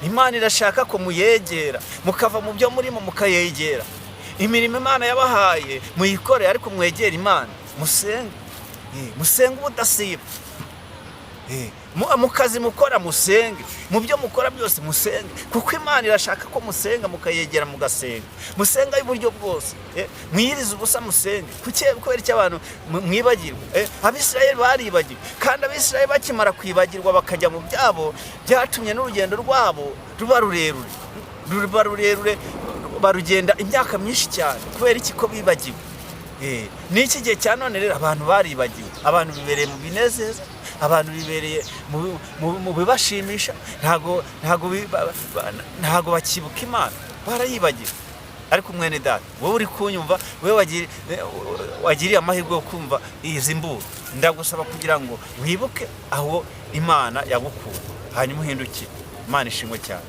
Imana irashaka ko muyegera, mukava mu byo murimo mukayegera. Imirimo Imana yabahaye muyikore, ariko mwegere Imana, musenge. Musenge ubudasiba. Mu kazi mukora musenge, mu byo mukora byose musenge, kuko Imana irashaka ko musenga, mukayegera, mugasenga, musenga y'uburyo bwose. Mwiyirize ubusa musenge. Kuki? Kubera icyo abantu mwibagirwa? Abisirayeli baribagiwe, kandi Abisirayeli bakimara kwibagirwa bakajya mu byabo, byatumye n'urugendo rwabo ruba rurerure, ruba rurerure, barugenda imyaka myinshi cyane. Kubera iki? Ko bibagiwe. N'iki gihe cya none rero abantu baribagiwe, abantu bibereye mu binezeza, abantu bibereye mu bibashimisha, ntago bakibuka Imana, barayibagiwe. Ariko mwene data, wowe uri kunyumva, wowe wagiriye amahirwe yo kumva izi mburo, ndagusaba kugira ngo wibuke aho Imana yagukuye, hanyuma uhindukire. Imana ishimwe cyane.